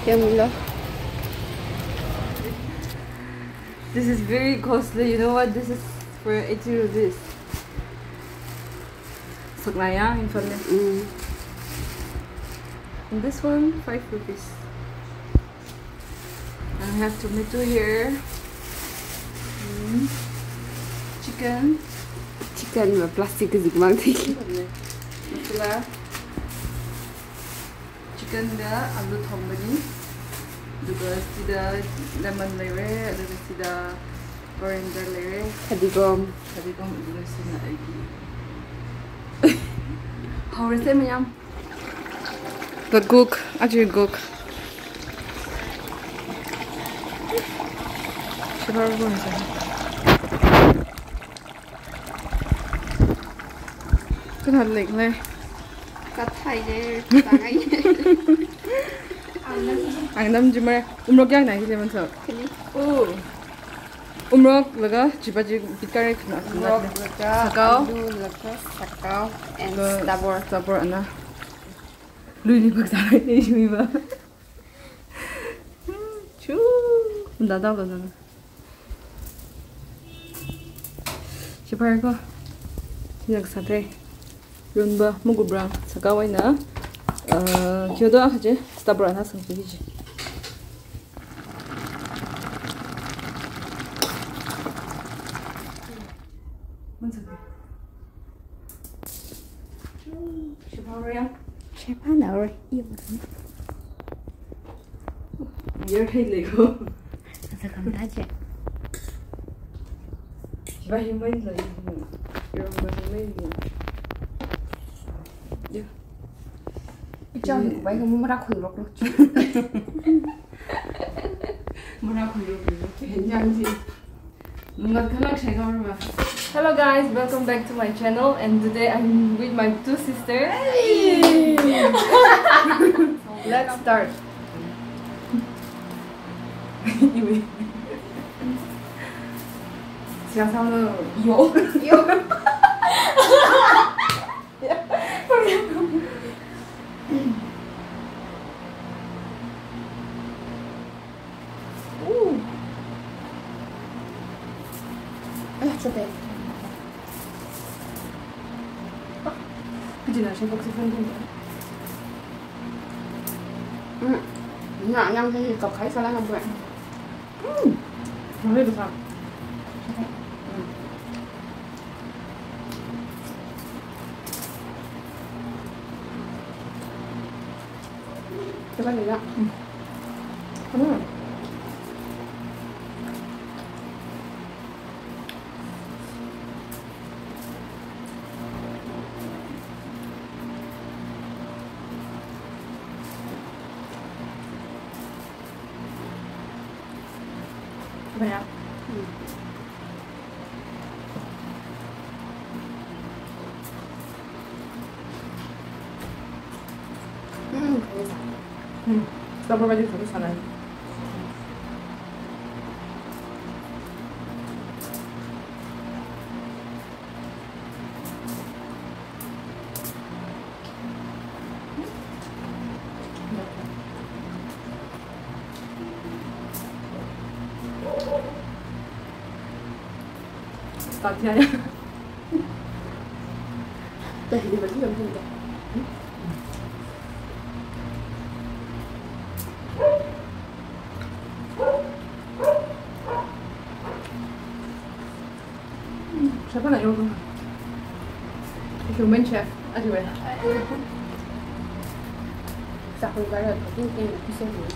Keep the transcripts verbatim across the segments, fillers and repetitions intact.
Yanglu. This is very costly. You know what? This is for eighty rupees. Saklaya, in fact. Mm. And this one, five rupees. I have tomato here. Mm. Chicken. Chicken va plastic kazikmang thei. Masala. Chicken ga alu thongbani. Aduga sida lemon leira, aduga sida coriander leira. Phadikhom. Phadikhom, aduga sina aiki. Haorase mayam. The cook, aja cook. Shipharako sa. Kana lek le. Kathai le, tangai. Angnam jimar, umrok yang nai kile manso. Kani. Oh. Umrok laga chipa chi pitkare khana. Umrok laga sakao. Alu laga sakao and laga stabor. Stabor ana. Lui li baksa ne shui ba. Chu. Unda dao lo na. Shipharako. Yak satre. Runba, mugubra, sakao eina. Uh, kyodo akha chi, stabor ana sangsi chi. Mun sangsi. Shipharao ya? Shipharao ya. Yer thei leko. Asa kam ta je. Ba hi mai la. Yo ba hi mai la. Ya. Icham bai ko mara khui rok rok. Mara khui rok rok. Hen yang ji. Hello guys, welcome back to my channel, and today I'm with my two sisters. Hey! Let's start. Yo. Yo. Ooh. Aya, chote. Ah, kajina shi box fan din. Mm. Na, yang hi kap khai sala na bue. Mm. Mare basa. Mm. Coba ni ya. Hmm. Hmm. Coba ya. Hmm. Hmm, enak. Hmm, stabor baju satu sana. Start ya. Dah, ini berarti yang punya. Chef na yo. Human chef, aja we. Sa ko kara ko tin tin piso ni.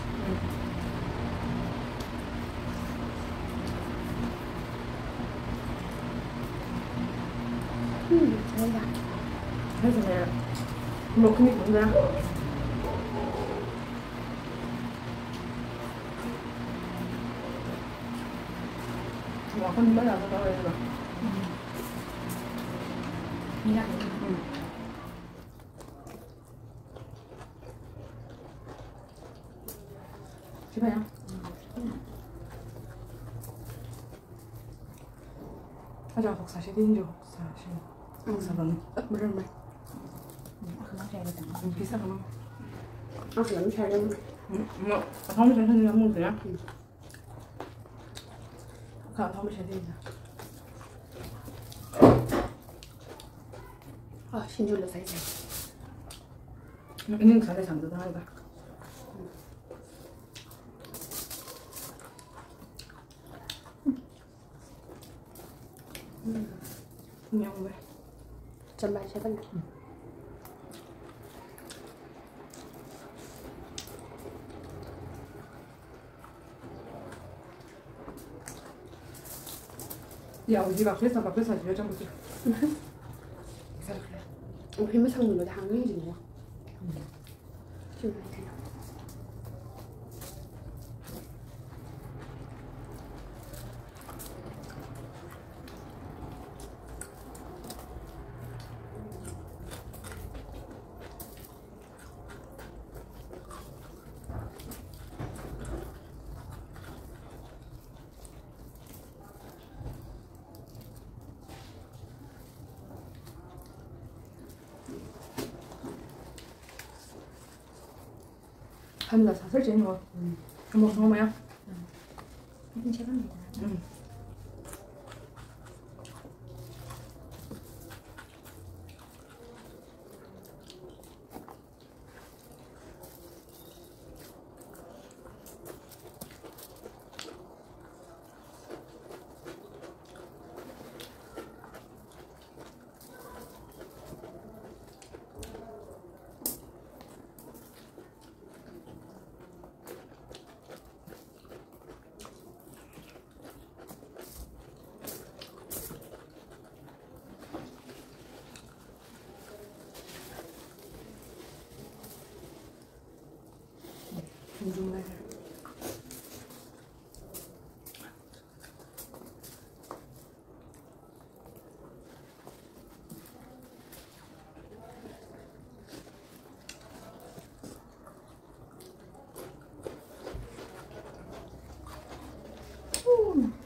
Hmm, ya. Haja ya. Mokni ko na. Wa kon ba la ba ba. Mira. Coba ya. Aja hoksa shi din jo, hoksa shi. Hoksa bang. Eh, bener, bener. Aku mau cari tengah. Bisa kamu? Aku mau cari. 음, 뭐, 아, 다음 시간에 한번 먹자. 음. 가, 다음 시간에. 아, 신jul로 사이즈. 음, 이는 가래 잠도 나간다. 음. 그냥 왜? 좀 마셔봐. 음. 야, 우리 막 회사, 막 회사 지어장 보자. 이사를 그래. 어, 회무상으로 당연히 지금. 음. 한 번 다 사설 째는 거. 음. 뭐, 뭐, 뭐야? 음. 음, 제가 믿어요. 음.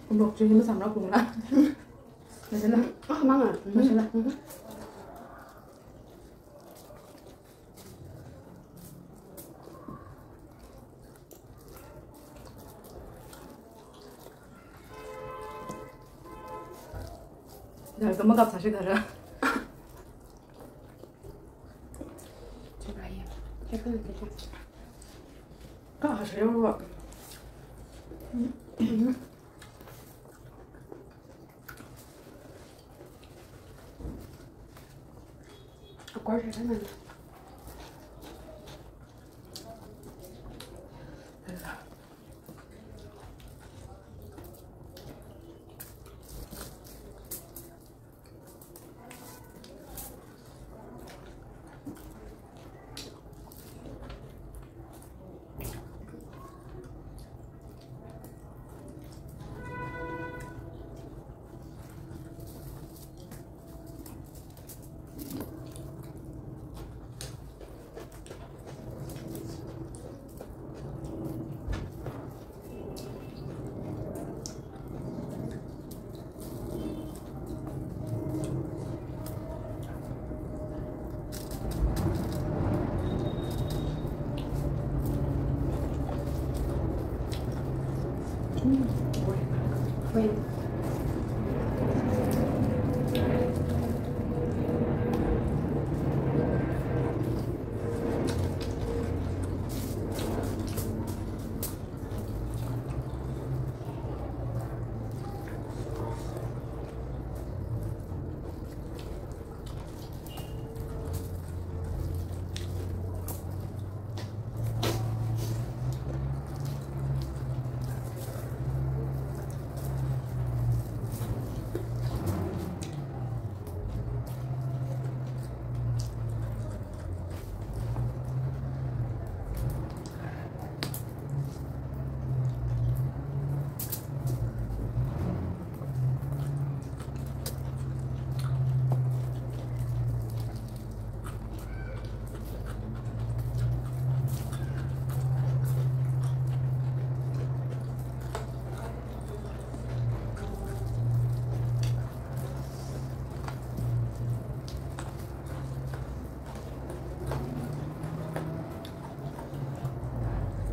Kumbok chili masamra kungla. Masala. Ah, manga. Masala. Mhm. Dal ka makap sa shi dara. Churaya. Chakana kata. Ka ha shi yawa. Akwar shasana.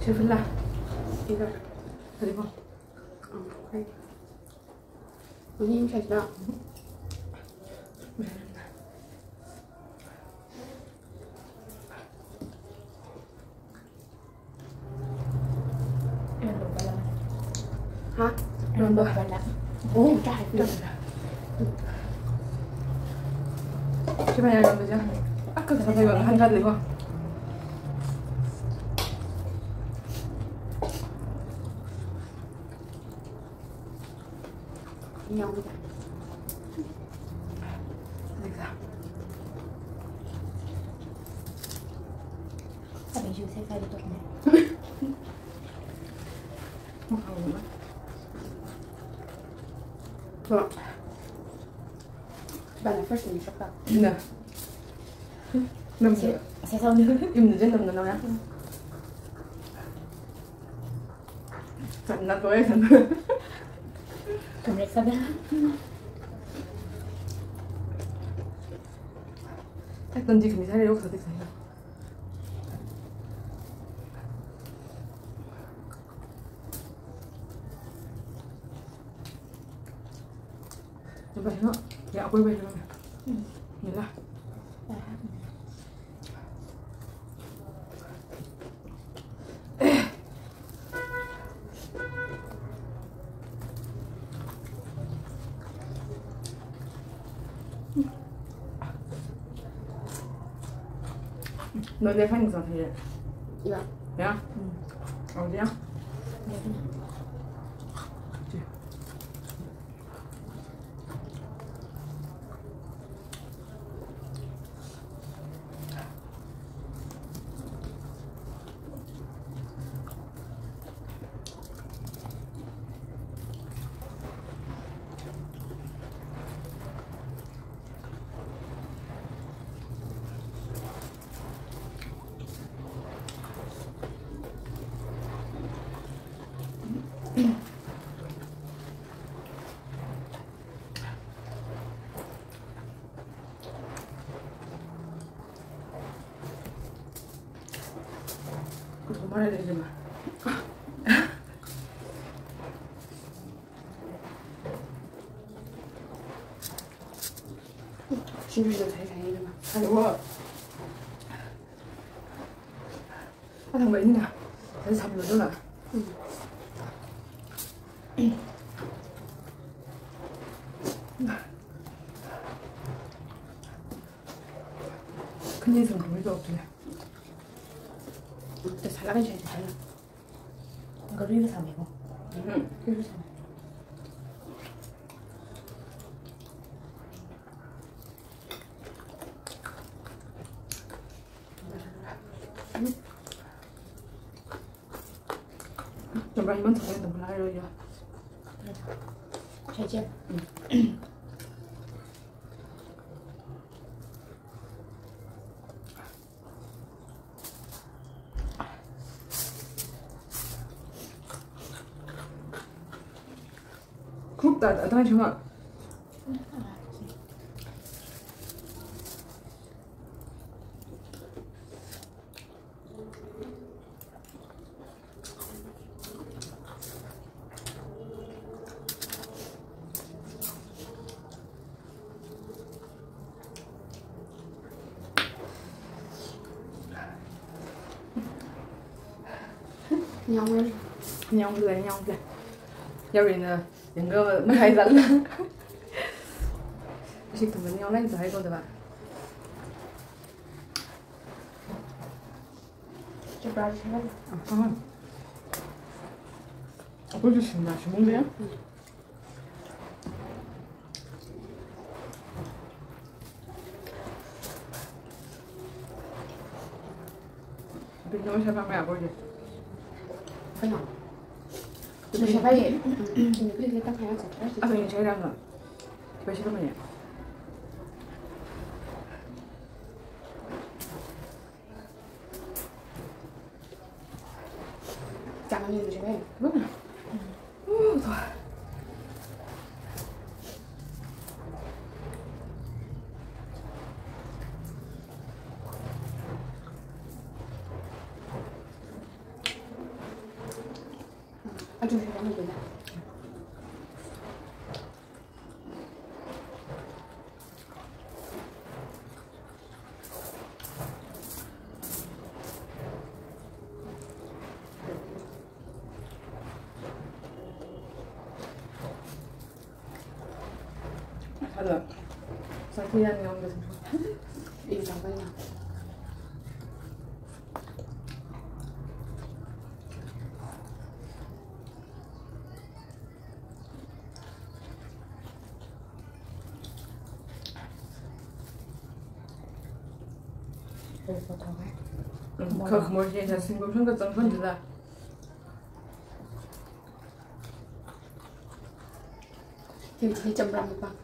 Tufila. Ina. Tadi ko. Okay. Ini saya sudah. Ha? Londo. Oh, dah, dah. Coba ya, londo aja. Aku tak tahu, hangkat lagi. Nyong. Like that. Sabi ju sai sai tok ne. So, bana first ni shop ta. Na. Nam. Sai, sai sau ni. Im ni jen nam na ya. Sanna ko e sanna. Kamrek sabi. Tak tonji kami sari yok sadik saya. Coba sini, ya aku coba sini. Inilah. No, they're fine, it's not here. Yeah. Yeah? Mm. Oh, yeah? Yeah. Shinju shinju sai sai ni ma. Hello. Athang bai ni na. Sai sam lo do la. Khani sam lo do le. Ta sala kan sai sai. Gari ka sāmi ko. Mhm. Gari ka sāmi. Coba iman sāmi, coba lai lo ya. Caca. Group ta, ta, ta, cuma. Nyong le. Nyong le, nyong le. Yaruina, yangko, mahai zala. Shi tum nyong le, zahai ko da ba. Surprise, ha? Aha. Aku tu sini, sini dia. Bino siapa mai aku je? Kenapa? Siapa ye? Ini kita kaya saja. Apa yang saya dengar? Siapa, siapa mai? Chang ni ji ne. Mana? Oh, tuh. Hello. Sakhi yan yong de. Ina tangkai na. Kak mor ye ja sing bom shang ka zang kan jila. Kim chi chamra mukbang.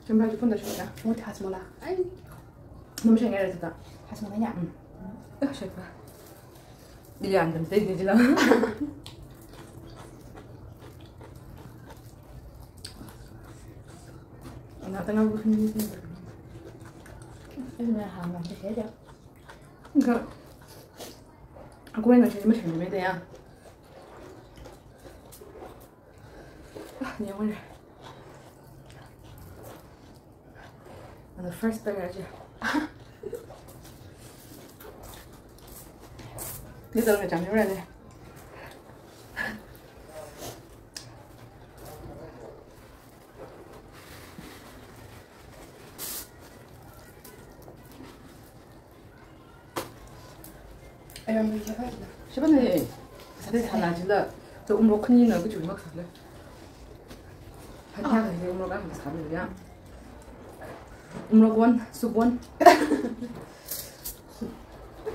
Chamra ji phun da shukta. Mo thas mola. Ai. Num shang ya ta. Thas mola ya. Mm. Ah, shakpa. Dili an dam te dili la. Ana tanga bu khni ni. Ina ha ma te ya. Ga. Aku yang ngasih macam ni ya. Ah, ni awal. On the first time aja. Ni dalam macam ni mana? Sheba ne, sade sana jila, to umrok khani na kuchu mak sale. Hanya ka umrok ang sale ya. Umrok one, soup one.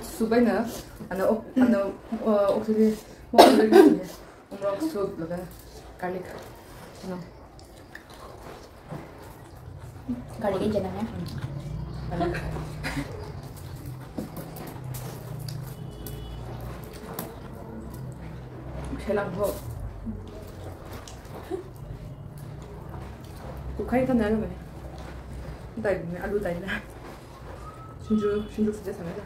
Soup na, ana ok, ana, uh, ok sale, mo sale. Umrok soup laga garlic. No. Garlic in general, ya? Mm. Garlic. Shelang ho. Kukhai ka nalo me. Dai me, alu dai na. Shinju, shinju sija sama da.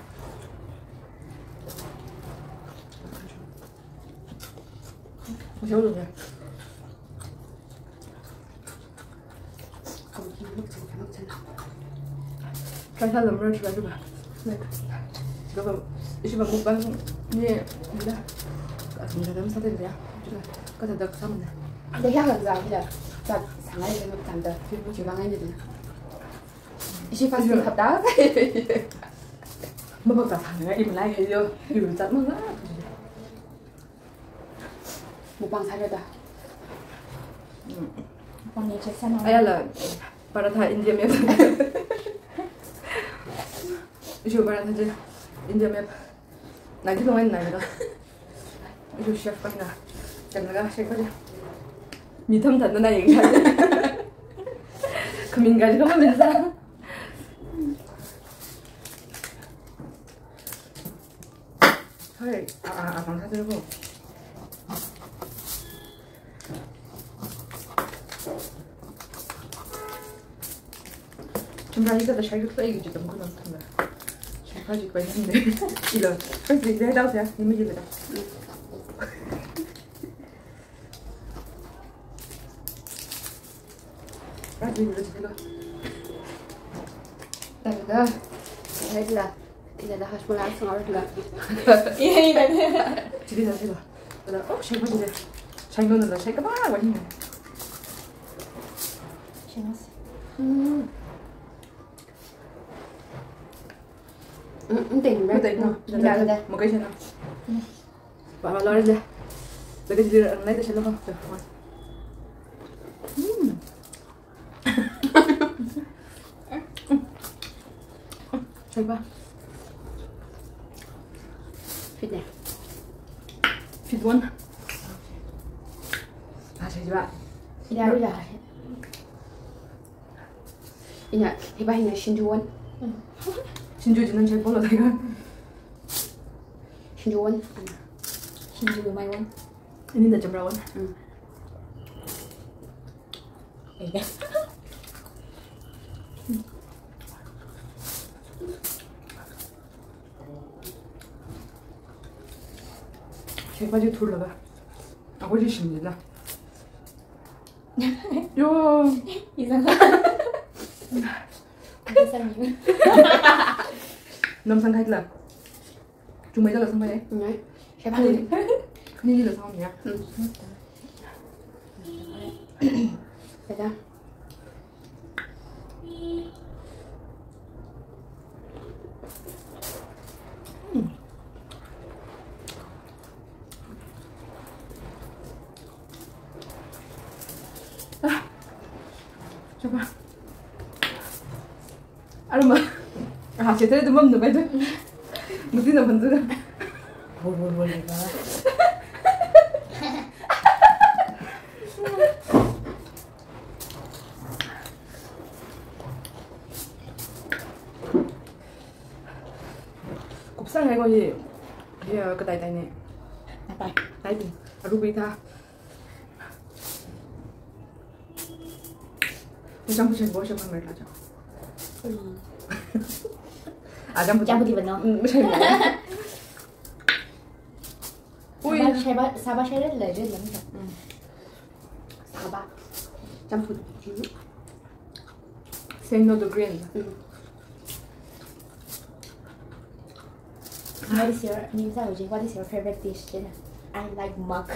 Try sa lamra try ba. Like, ishi ba mukbang ni, ni da. Ka sum sa dam sa de ya. Ka sa dak sa mana. Da ya kan za ya. Sa sangai le mukbang da. Mukbang ni da. Ishi fasting hapta. Mabak sa sa nga im lai hai yo. Yu zat ma nga. Mukbang sāra da. Mm. Mukbang ni chesa na. Ayala, paratha India map. Ishi paratha je, India map. Nagi longan nagi da. Ishi chef pa na. Chef na chef pa je. Mi tham than na yeng. Khamin ga kama min sa. Hai, a, a, a, bang sa jero. Chamra hi ka da shai ka thlai ki tam kuna thamra. Shai ka ji bai ni. Ilo. First day dai dau ya, ni mi ji da. Rajin, rajin, rajin. Daga, daga. Ina da hashmala sangawar la. Iya, iya, iya. Chili na chila. Ada, oh, shai pa chili. Shai no na, shai ka ba, wa ni. Shai no. Hmm. Hmm, hmm, teng, teng, no. Hmm, teng, teng. Makai shai no. Hmm. Ba, ba, lor je. Lagi jadi orang lain dah shai no. Hmm. Shai pa. Fit ne? Fit one. Ah, shai pa. Ina, ina. Ina, hi pa hina shinju one. Shinju jinan shai pa lo dai ka. Shinju one. Shinju mai one. Ini da chamra one. Hmm. Shai pa ji thur laga. Ako ji shim jila. Yo. Isang. Isang yun. Nam sang kahai la. Chungmeida la sang bai. Ngai. Siya ba. Nini la sang ya. Hmm. Siya. Ah. Coba. Aduh, ma. Ah, cerita itu mam, namanya itu. Mesti nama itu. Bol, bol, bol, bol. Kupsang hai ko hi. Hi, ah, katai tai ne. Katai. Tai ting. Aru bita. Macam macam bos yang mereka aja. Hmm. Ada macam. Macam di mana? Hmm, macam mana? Ui. Saba, saba, saba, saba, legend lah, macam. Hmm. Saba. Campur. Say no to green. Mm. What is your, name sa uji, what is your favorite dish, Jenna? I like muk.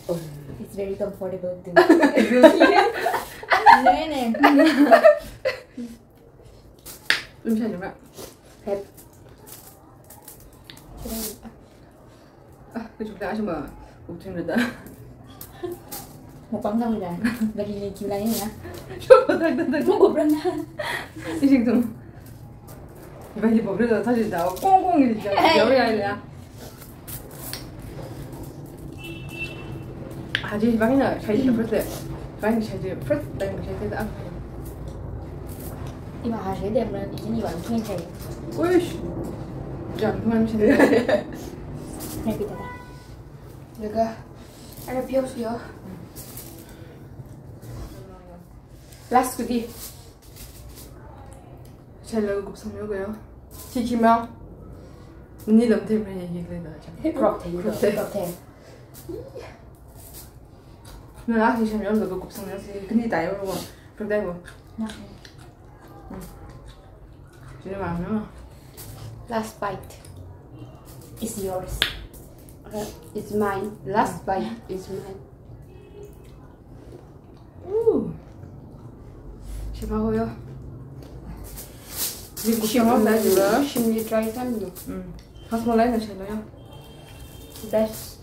Oh. It's very comfortable too. Really? Nene. Limsha nima. Pep. Ah, kachuk da shima. Ukching da. Mukbang tang da. Bagi ni kiu lai ni ya. Shuk da da da. Mukbang da. Ising tum. Bagi bobri da tadi da. Kong kong ni da. Yau ya ya. Haji bangna shai first. Bang shai first time shai da. Ima haji dem ran, ini iwan kin shai. Uish. Jam tuan shai. Nabi tata. Lega. Ada piau sih ya. Last kudi. Shai laga kupsang yo ga yo. Kiki ma. Ni lam te me ye le da. Crop the, crop the. Crop the. Na la si sham yom lo kupsang na si kani tai wo. Pek tai wo. Na. Hmm. Sini ma na. Last bite is yours. Uh, it's mine. Last bite is mine. Ooh. Sheba ho yo. Sheba ho yo. Shimli try sam yo. Mm. Has mo lai na sheba yo. Best,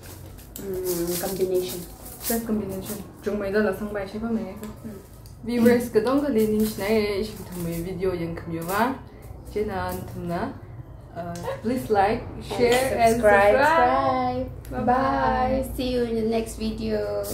mm, combination. Best combination. Chungmeida la sang bai sheba me. Mm. Viewers, katongkhali ningshinai, ishi kathumwui video yangkhami va. Chieina nathumna, uh, please like, share, and subscribe. Bye bye. See you in the next video.